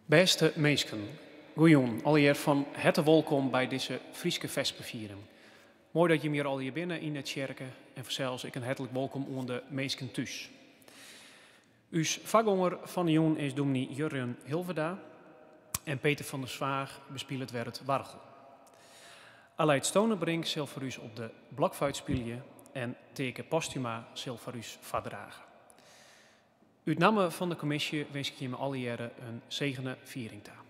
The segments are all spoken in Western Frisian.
Bêste minsken, goejûn allegear fan herte wolkom by dizze Fryske Fesperfiering. Moai dat jim hjir allegear binne yn de tsjerke en fansels ek in hertlik wolkom oan de minsken thús. Us foargonger fan de jûn is dûmny Jurjen Hilverda en Peter van der Zwaag bespilet wer it oargel. Aleid Stonebrink sil foar ús op de blokfluit spylje en Teake Posthuma sil foar ús foardrage. Ut namme fan de kommisje winskje ik jimme allegearre in segene fiering ta.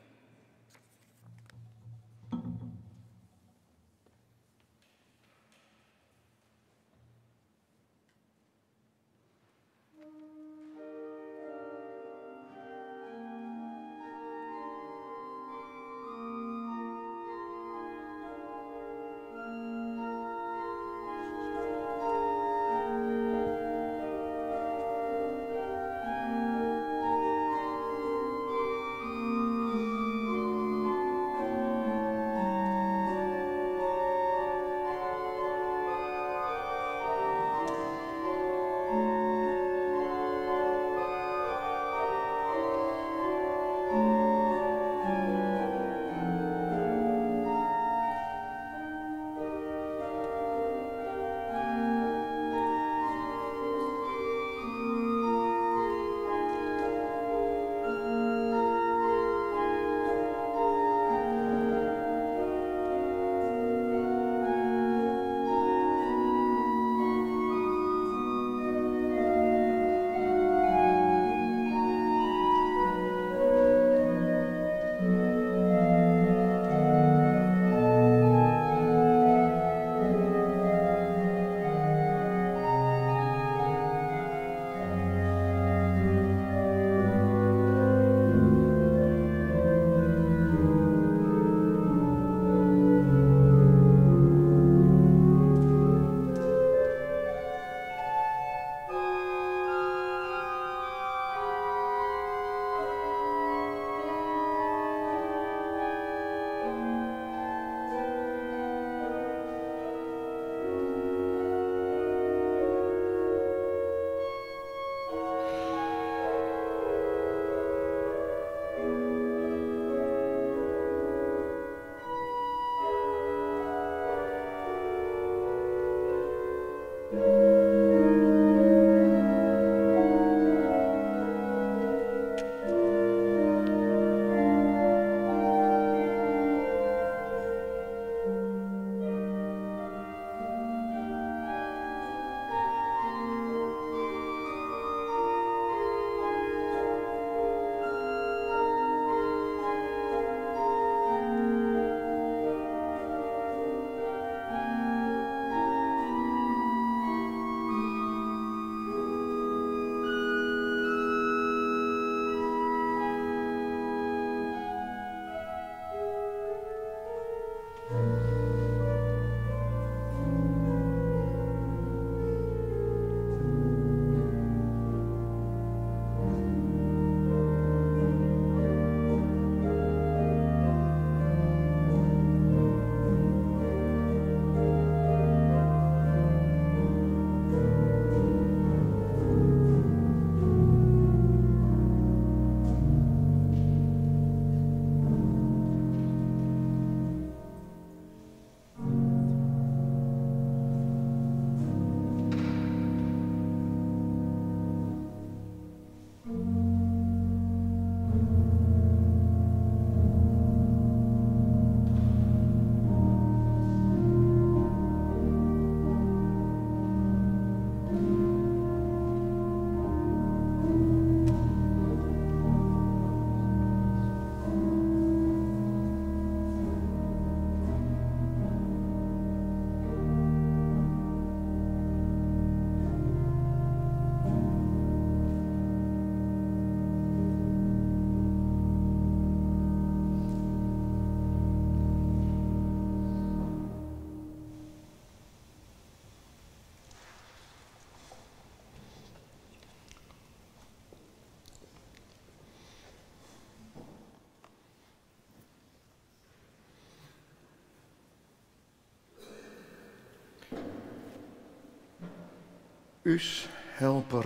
Us helper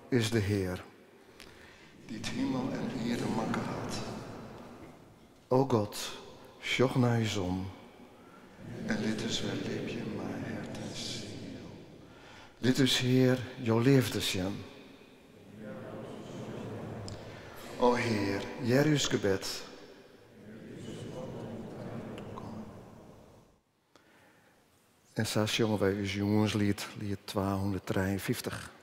is de Hear, dy't himel en ierde makke hat. O God, sjoch nei ús om en lit ús wer libje mei hert en siel. Lit ús, Hear, jo leafde sjen. O Hear, hear ús gebed. En sa sjonge wy ús jûnsliet, liet 253.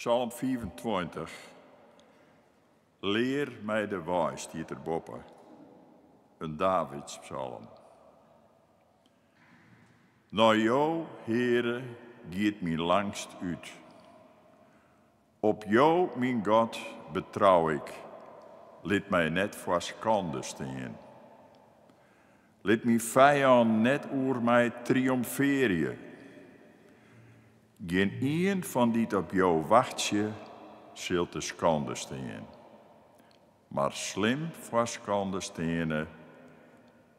Psalm 25. Lear my de wei stiet der boppe, in Davidspsalm. Nei Jo, Heare, giet myn langst út. Op Jo, myn God, betrou ik, lit my net foar skande stean. Lit myn fijân net oer my triomfearje. Gjinien fan dy't op Jo wachtsje, sil te skande stean. Mar slim foar skande steane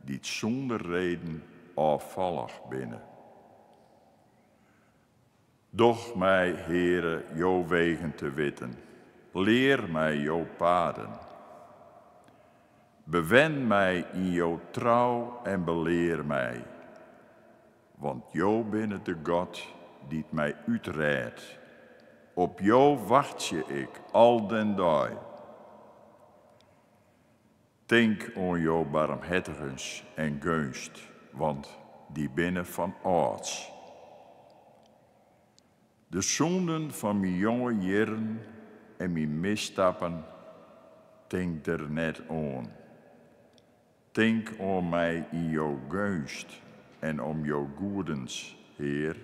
dy't sûnder reden ôffallich binne. Doch my, Heare, jo wegen te witten, lear my jo paden. Bewen my yn jo trou en belear my, want Jo binne de God dy't my útrêdt. Op Jo wachtsje ik al den dei. Tink oan jo barmhertigens en geunst, want dy binne fan âlds. De sûnden fan myn jonge jierren en myn misstappen, tink der net oan. Tink oan my yn jo geunst en om jo goedens, Hear.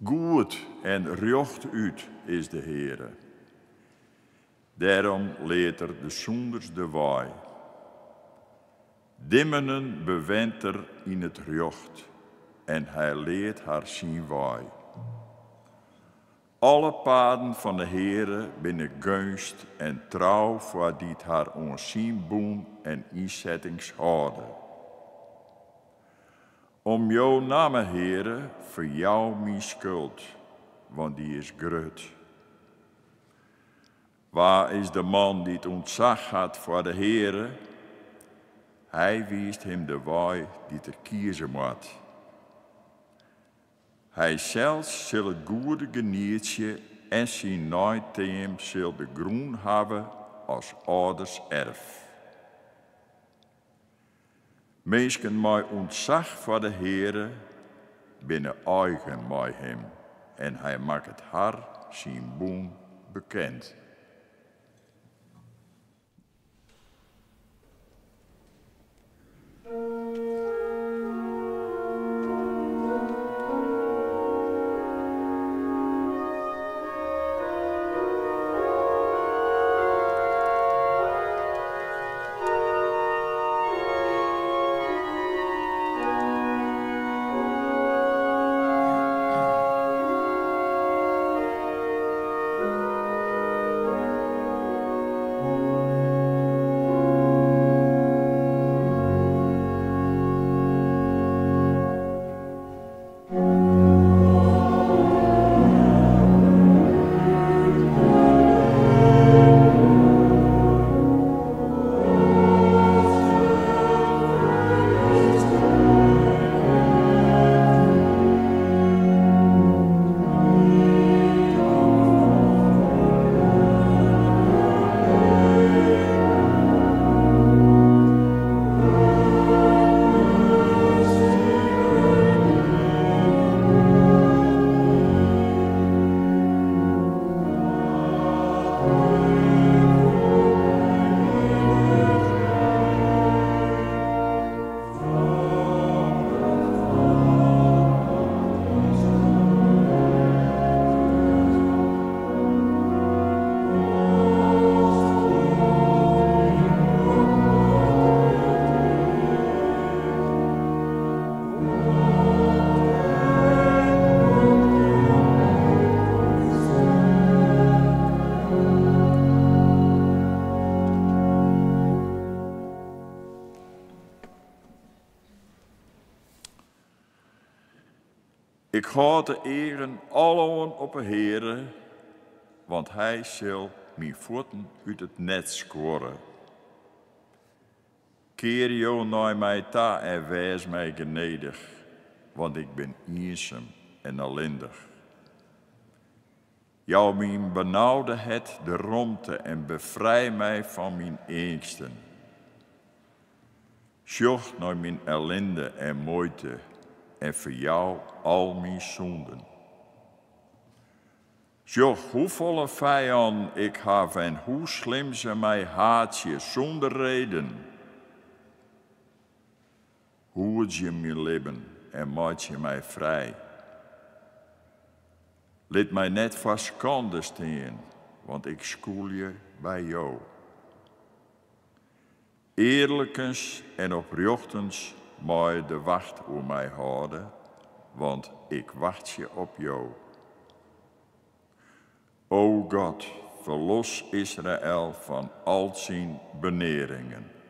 Goed en rjochtút is de Heare. Dêrom leart Er de sûnders de wei. Dimmenen bewent Er yn it rjocht en Hy leart har syn wei. Alle paden fan de Heare binne geunst en trou foar dy't har oan syn bûn en ynsettings hâlde. Om jo namme, Heare, ferjou myn skuld, want dy is grut. Wa is de man dy't ûntsach hat foar de Heare? Hy wiist him de wei dy't er kieze moat. Hy sels sil it goede genietsje en syn neiteam sil de grûn hawwe as âlders erf. Minsken mei ûntsach foar de Heare binne eigen mei Him en Hy makket har syn bûn bekend. Ik hâld de eagen aloan op 'e Heare, want Hy sil myn fuotten út it net skuorre. Kear Jo nei my ta en wês my genedich, want ik bin iensum en allindich. Jou myn benaude hert de romte en befrij my fan myn eangsten. Sjoch nei myn ellinde en muoite en ferjou al myn sûnden. Sjoch hoefolle fijannen ik haw en hoe slim se my haatsje sûnder reden. Hoedzje myn libben en meitsje my frij. Lit my net foar skande stean, want ik skûlje by Jo. Earlikens en oprjochtens meie de wacht oer my hâlde, want ik wachtsje op Jo. O God, ferlos Israel fan al syn benearingen.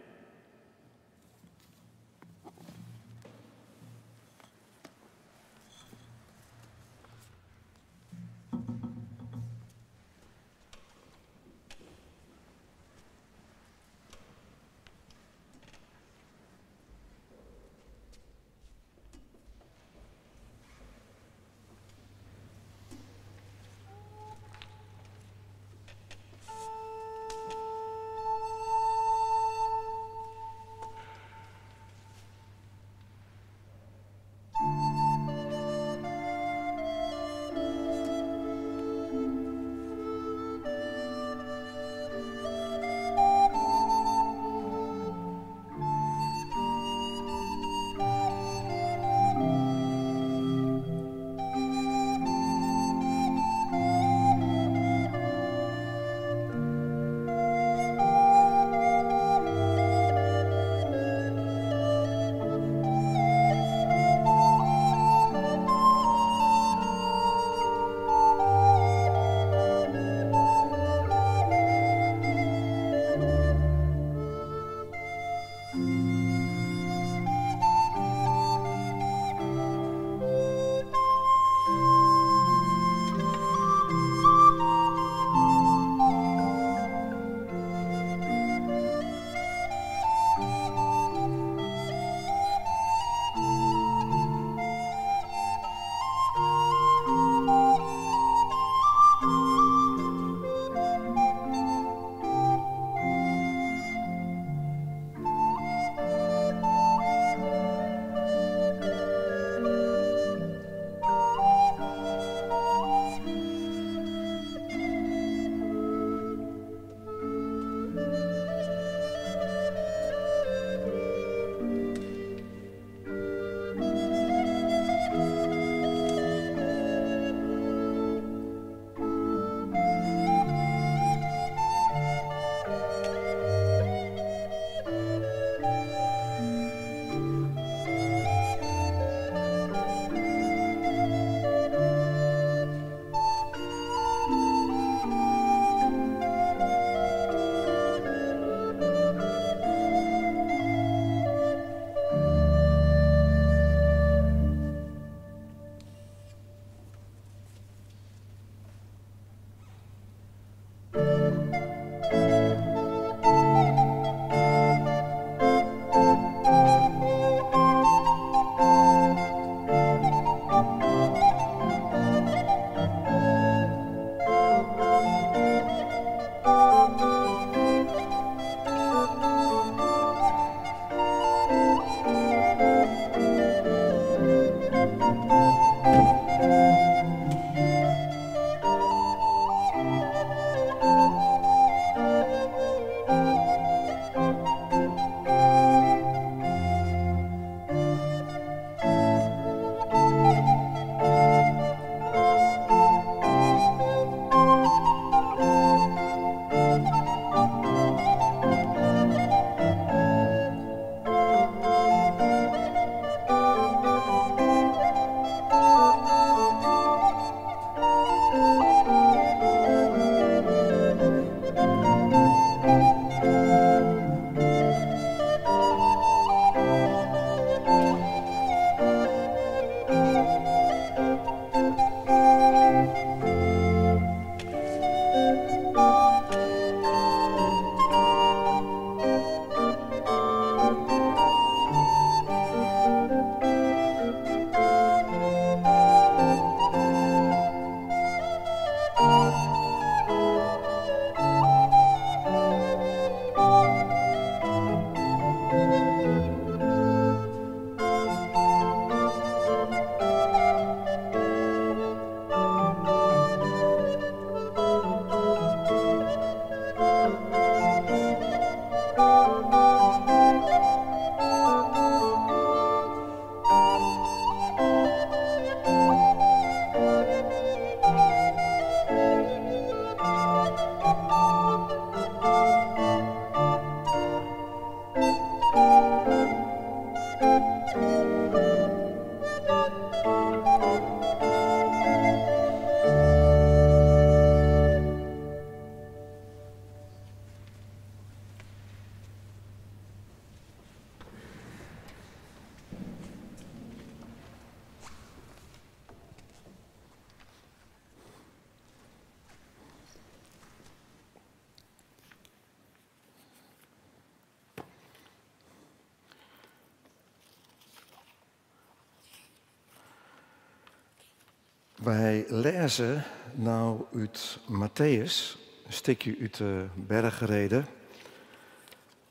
Wy lêze no út Matteüs, in stikje út de Berchrede,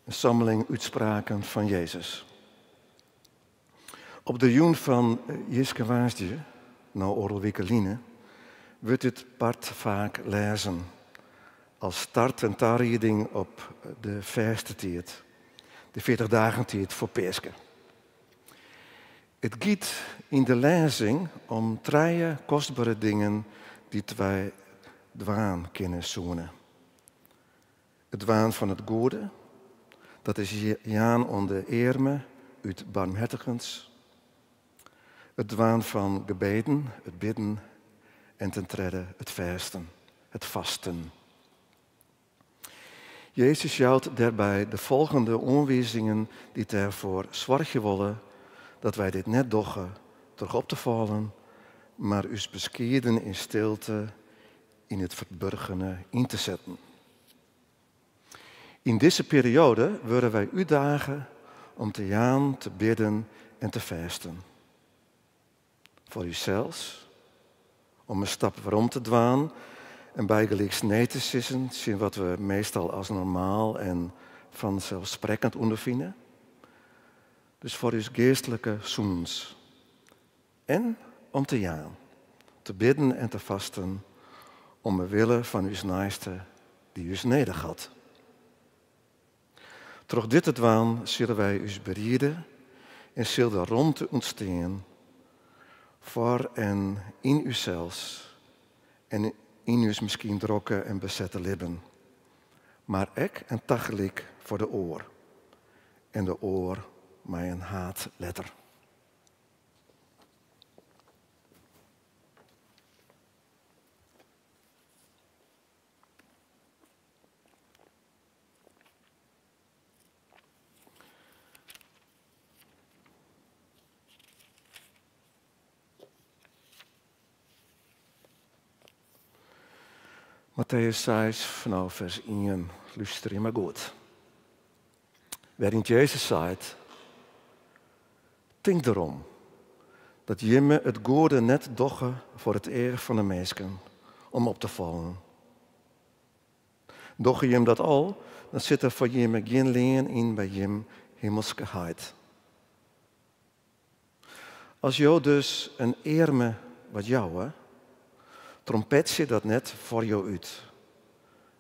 in samling útspraken fan Jezus. Op de jûn fan Jiskewoansdei, no oardel wike line, wurdt dit part faak lêzen as start en tarieding op de fêstetiid, de 40 dagen tiid foar Peaske. It giet yn de lêzing om trije kostbere dingen dy't wy dwaan kinne soene. It dwaan fan it goede, dat is jaan oan de earme út barmhertigens. It dwaan fan gebeden, it bidden en ten tredde it fêsten, it vasten. Jezus jout dêrby de folgjende oanwizingen dy't derfoar soargje wolle dat wy dit net dogge troch op te fallen, mar ús beskieden yn stilte yn it ferburgene yn te setten. Yn dizze perioade wurde wy útdage om te jaan, te bidden en te fêsten. Foar ússels, om in stap werom te dwaan en bygelyks nee te sizzen tsjin wat we meastal as normaal en fanselssprekkend ûnderfine. Dus foar ús geastlike sûnens. En om te jaan, te bidden en te vasten om 'e wille fan ús neiste dy't ús nedich hat. Troch dit te dwaan sille wy ús beriede en sil der romte ûntstean foar en yn ússels en yn ús miskien drokke en besette libben, mar ek en tagelyk foar de oar en de oar mei in haadletter. Matteüs 6 fanôf fers 1. Lústerje mar goed. Wêryn't Jezus seit, Tink derom dat jimme it goede net dogge foar it each fan de minsken om op te fallen. Dogge jim dat al, dan sit der foar jimme gjin lean yn by jim himmelske heit. As jo dus in earme wat jouwe, trompetsje dat net foar jo út,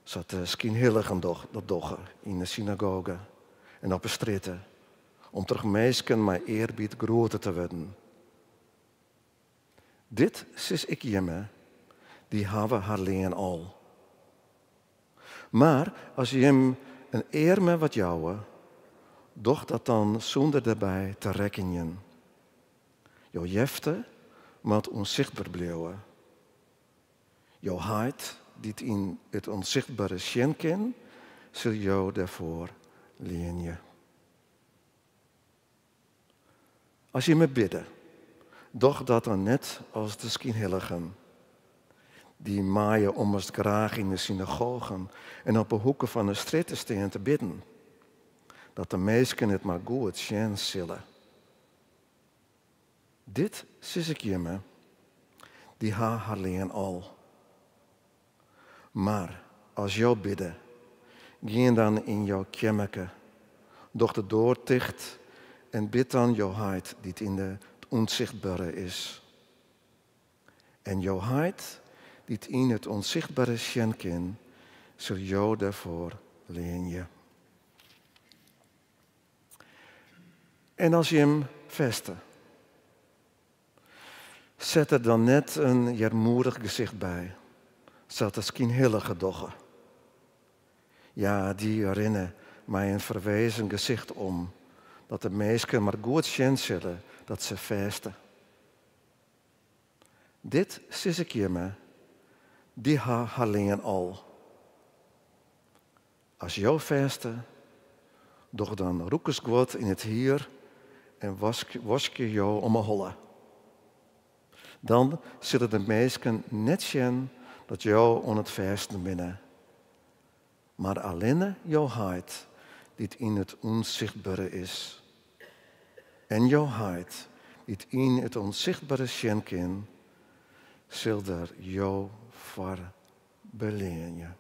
sa't de skynhilligen dat dogge yn de synagoge en op 'e strjitte, om troch minsken mei earbied groete te wurden. Dit sis ik jimme, dy hawwe har lean al. Mar as jim in earme wat jouwe, doch dat dan sûnder derby te rekkenjen. Jo jefte moat ûnsichtber bliuwe. Jo heit, dy't yn it ûnsichtbere sjen kin, sil jo dêrfoar leanje. As jimme bidde, doch dat dan net as de skynhilligen. Dy meie ommers graach yn de synagogen en op 'e hoeke fan 'e strjitte stean te bidden, dat de minsken it mar goed sjen sille. Dit sis ik jimme, dy ha har lean al. Mar as jo bidde, gean dan yn jo keammerke, doch de doar ticht en bid dan jo heit dy't yn it ûnsichtbere is. En jo heit dy't yn it ûnsichtbere sjen kin, sil jo dêrfoar leanje. En as jim fêste, Set der dan net in earmoedich gesicht by, sa't de skynhilligen dogge. Ja, dy rinne mei in ferwezen gesicht om, dat de minsken mar goed sjen sille dat se fêste. Dit sis ik jimme, dy ha har lean al. As jo fêste, doch dan rûkersguod yn it hier en waskje jo om 'e holle. Dan sille de minsken net sjen dat jo oan it fêsten binne, mar allinne jo heit dy't yn it ûnsichtbere is. En jo heit dy't yn it ûnsichtbere sjen kin, sil dêr jo foar beleanje.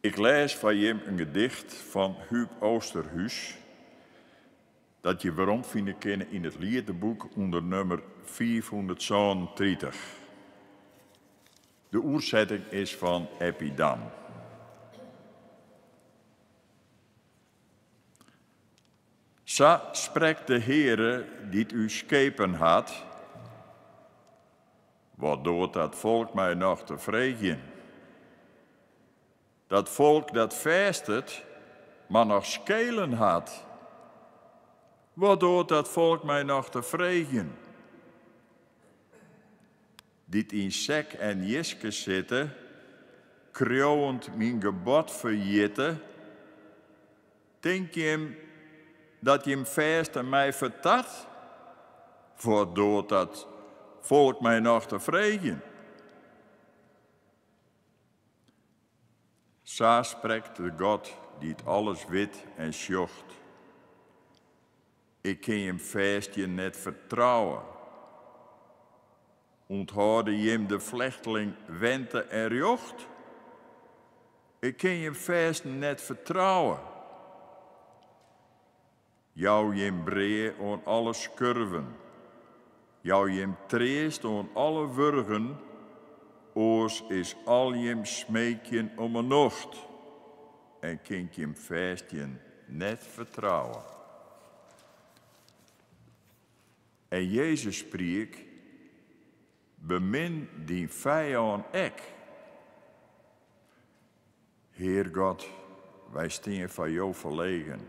Ik lês foar jim in gedicht fan Huub Oosterhuis, dat je weromfine kinne yn it lieteboek ûnder nummer 537. De oersetting is fan Eppie Dam. Sa sprekt de Heare dy't ús skepen hat, Wat doart dat folk my noch te freegjen? Dat folk dat fêstet, mar noch skelen hat. Wat doart dat folk my noch te freegjen? Dy't yn sek en jiske sitte, kriuwend myn gebod ferjitte, Tink jim dat jim fêste my fertart? Wat doart dat folk my noch te freegjen? Sa sprekt de God dy't alles wit en sjocht. Ik kin jim fêstjen net fertrouwe. Unthâlde jim de flechteling wente en rjocht? Ik kin jim fêsten net fertrouwe. Jou jim brea oan alle skurven. Jou jim treast oan alle wurgen, oars is al jim smeekjen om 'e nocht en kin 'k jim fêstjen net fertrouwe. En Jezus spriek, Bemin dyn fijân ek. Hear God, wy stean foar Jo ferlegen.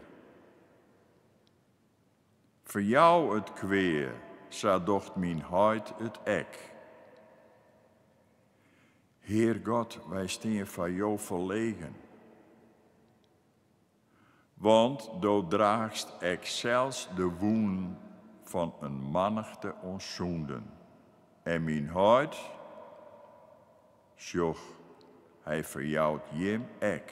Ferjou it kwea, sa docht myn heit it ek. Hear God, wy stean foar Jo ferlegen. Want do draachst ek sels de wûnen fan in mannichte oan sûnden. En myn heit, sjoch, hy ferjout jim ek.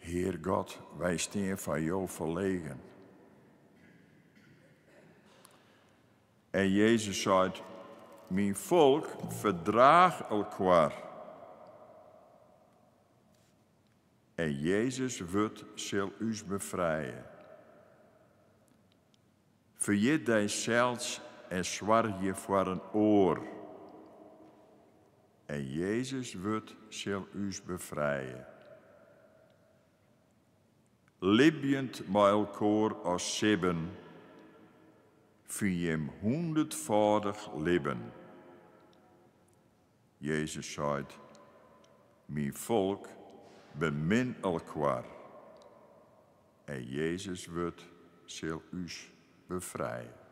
Hear God, wy stean foar Jo ferlegen. En Jezus seit, Myn folk ferdraach elkoar. En Jezus wurd sil ús befrije. Ferjit dysels en soargje foar in oar. En Jezus wurd sil ús befrije. Libjend mei elkoar as sibben, fyn jim hûndertfâldich libben. Jezus seit, Myn folk, bemin elkoar. En Jezus wurd sil ús befrije.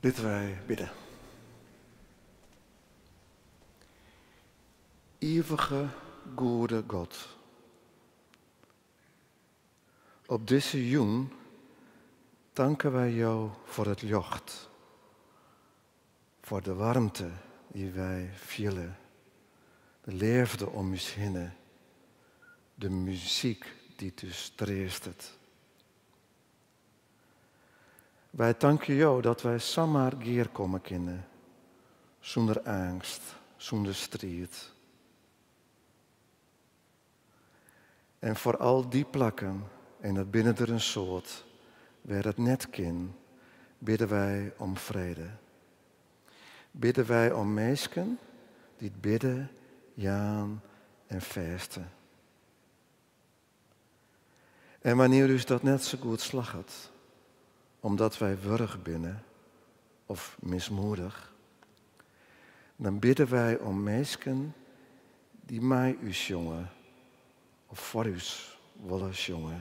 Litte wy bidde. Ivige goede God. Op dizze jûn tanke wy Jo foar it ljocht, foar de waarmte dy't wy fiele, de leafde om ús hinne, de muzyk dy't ús treastet. Wy tankje Jo dat wy samar gearkomme kinne, sûnder eangst, sûnder striid. En foar al dy plakken, en dat binne der in soad, wêr it net kin, bidde wy om frede. Bidde wy om minsken dy't bidde, jaan en fêste. En wannear ús dat net sa goed slagget, omdat wy wurch binne of mismoedich, dan bidde wy om minsken dy't mei ús sjonge of foar ús wolle sjonge.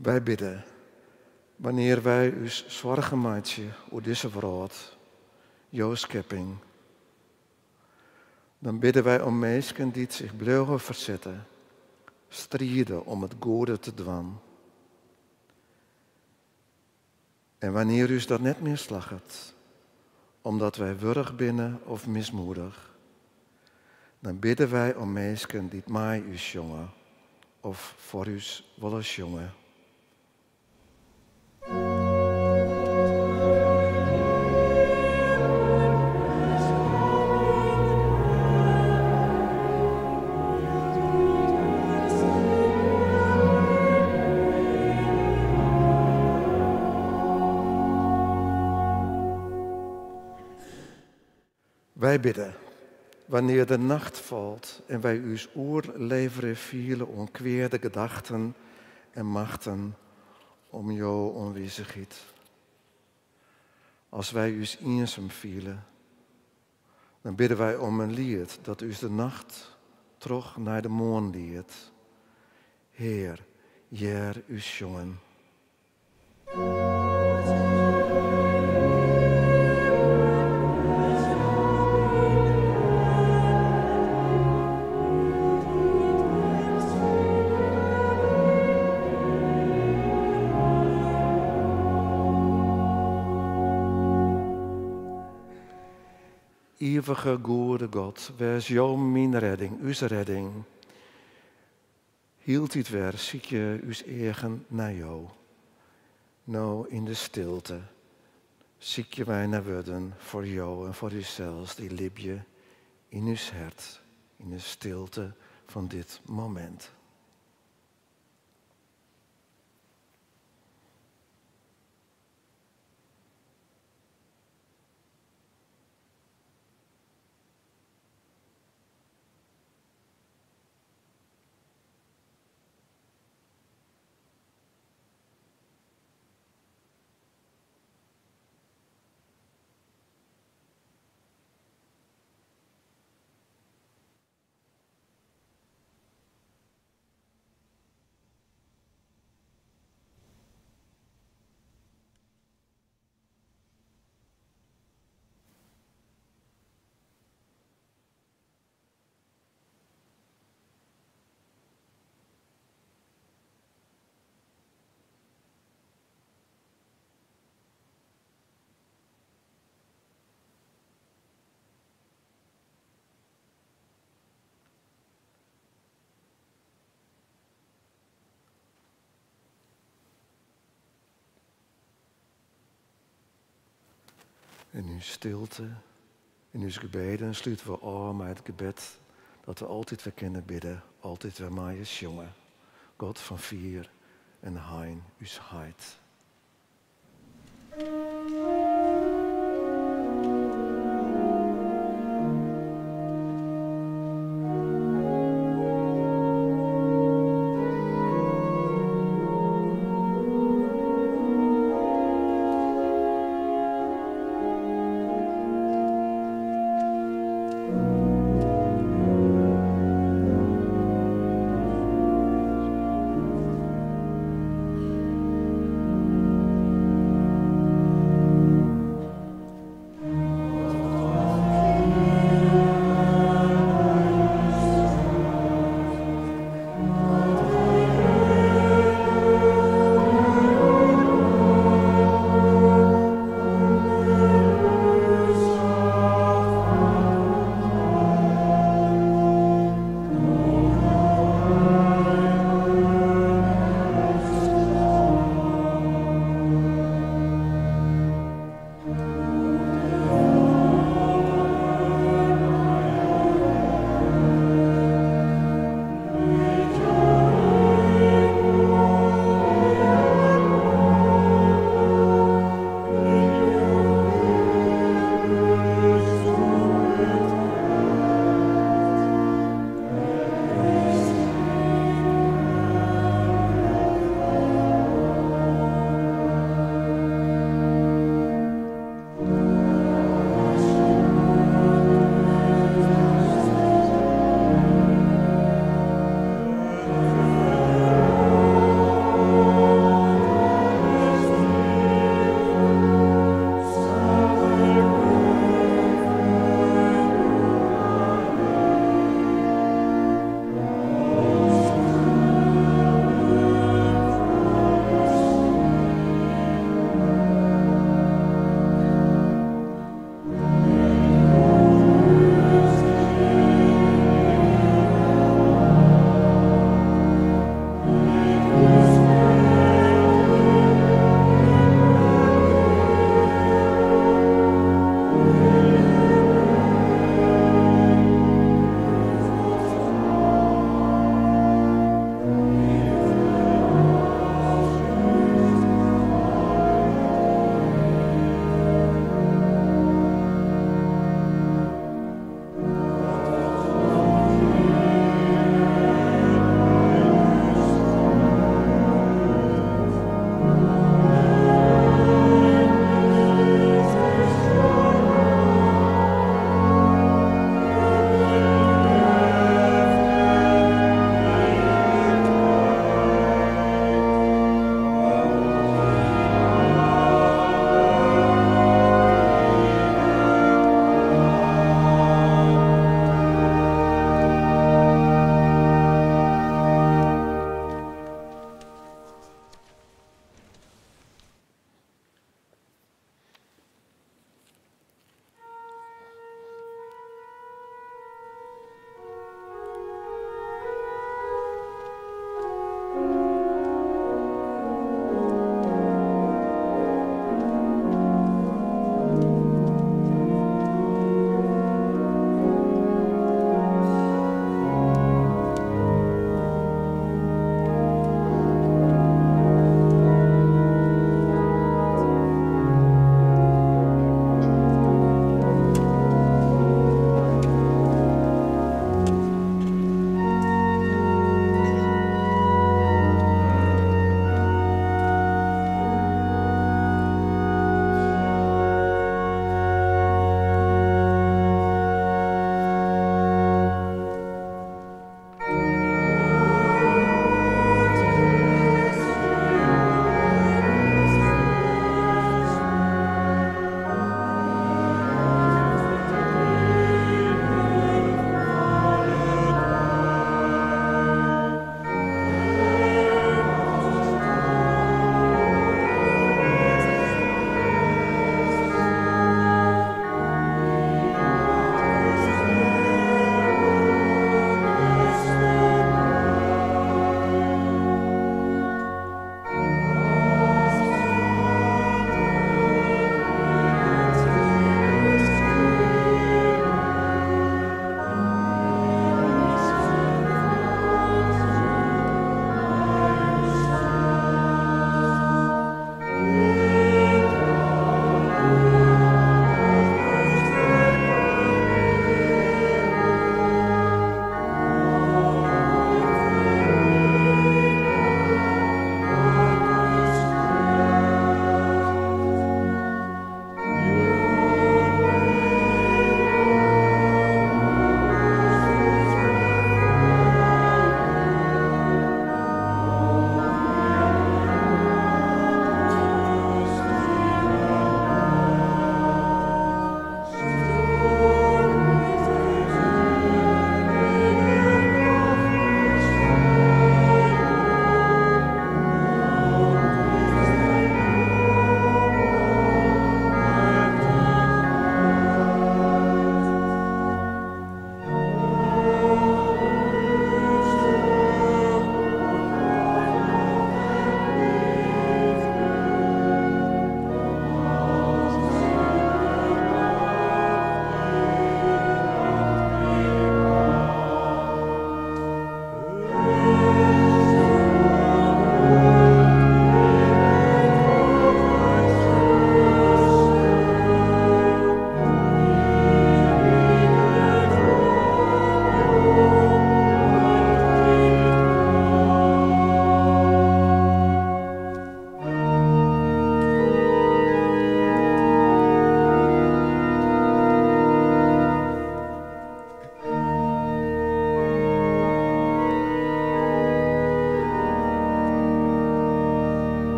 Wy bidde, wannear wy ús soargen meitsje oer dizze wrâld, jo skepping, dan bidde wy om minsken dy't sich bliuwe fersette, stride om it goede te dwaan. En wannear ús dat net mear slagget, omdat wy wurch binne of mismoedich, dan bidde wy om minsken dy't mei ús sjonge of foar ús wolle sjonge. Wy bidde, wannear de nacht falt en wy ús oerlevere fiele oan kweade gedachten en machten om jo oanwêzichheid. As wy ús iensum fiele, dan bidde wy om in liet dat ús de nacht troch nei de moarn liedt. Hear, hear ús sjongen. Ivige goede God, wês Jo myn redding, ús redding. Hieltyd wer sykje ús eagen nei Jo. No yn de stilte sykje wy nei wurden foar Jo en foar ússels dy't libje yn ús hert, yn de stilte fan dit momint. In ús stilte, yn ús gebeden slute we ôf mei it gebed dat we altyd wer kinne bidde, altyd wer meie sjonge. God fan fier en hein, ús heit.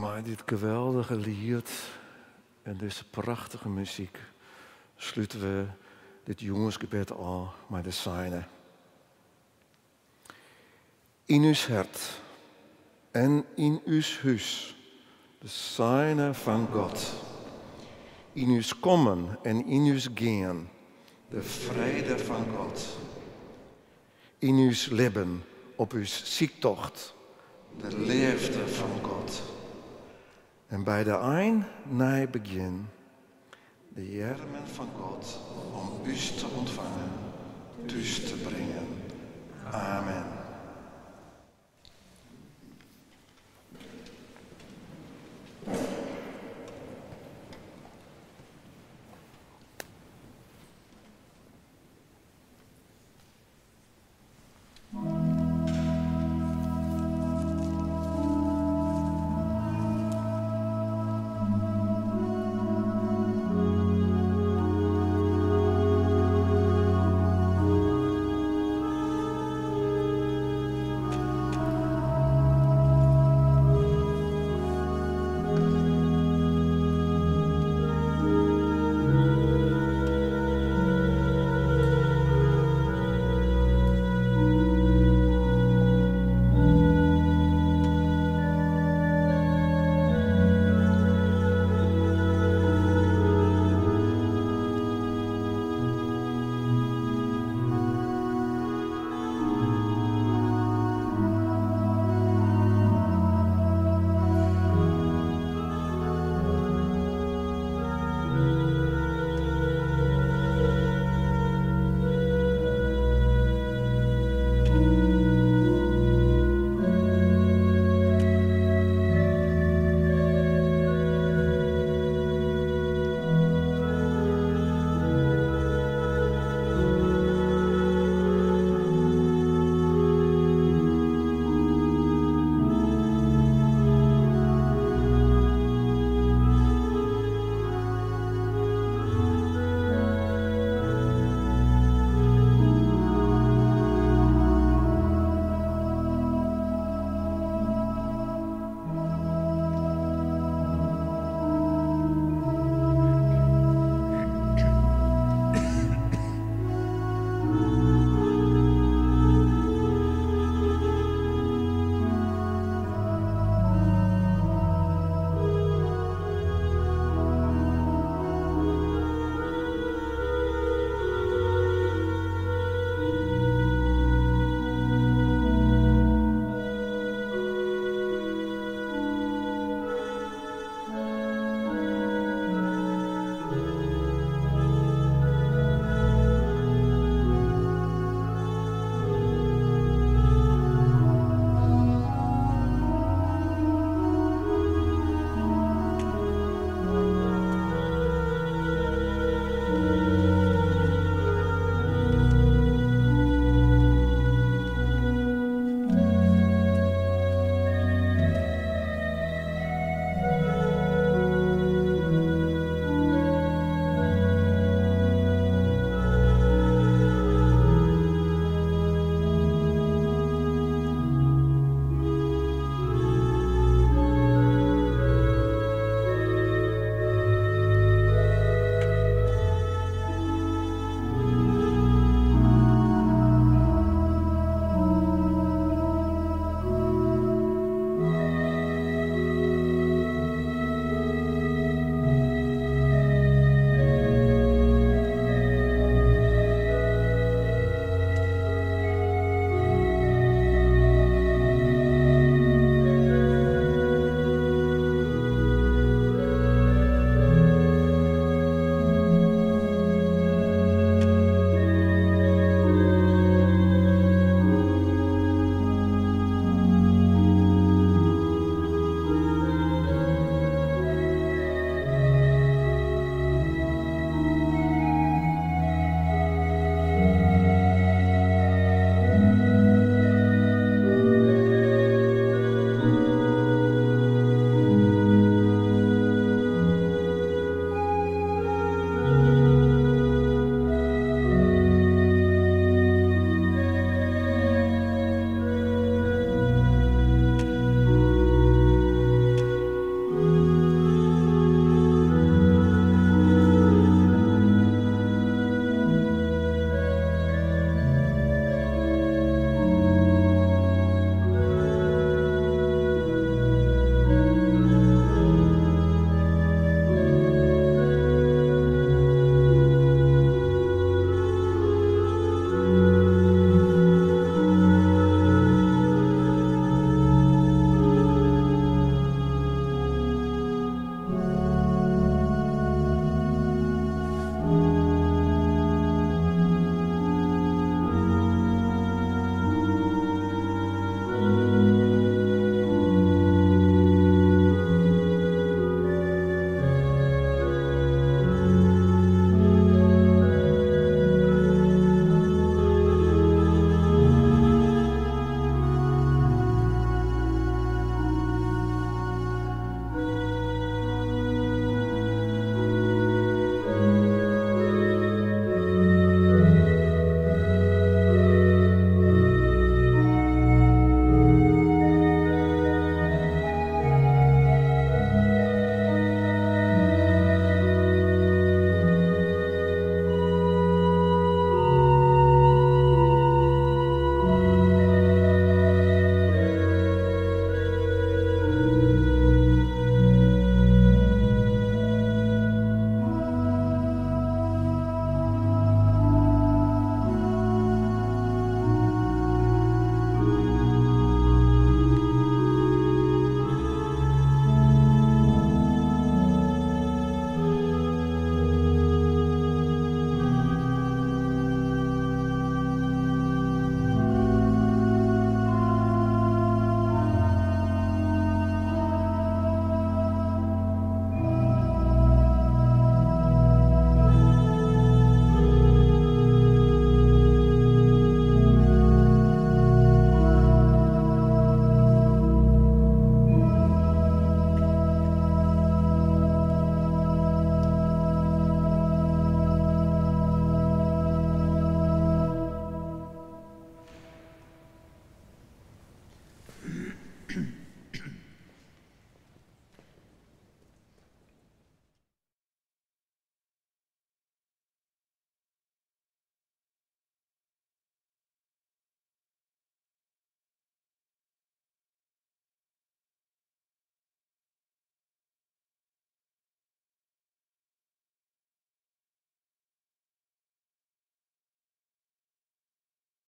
Mei dit geweldige liet en dizze prachtige muzyk slute we dit jûnsgebed ôf mei de seine. Yn ús hert en yn ús hús de seine fan God. Yn ús kommen en yn ús gean de frede fan God. Yn ús libben op ús syktocht de leafde fan God. En by de ein nei begjin de earmen fan God om ús te ûntfangen, thús te bringen. Amen.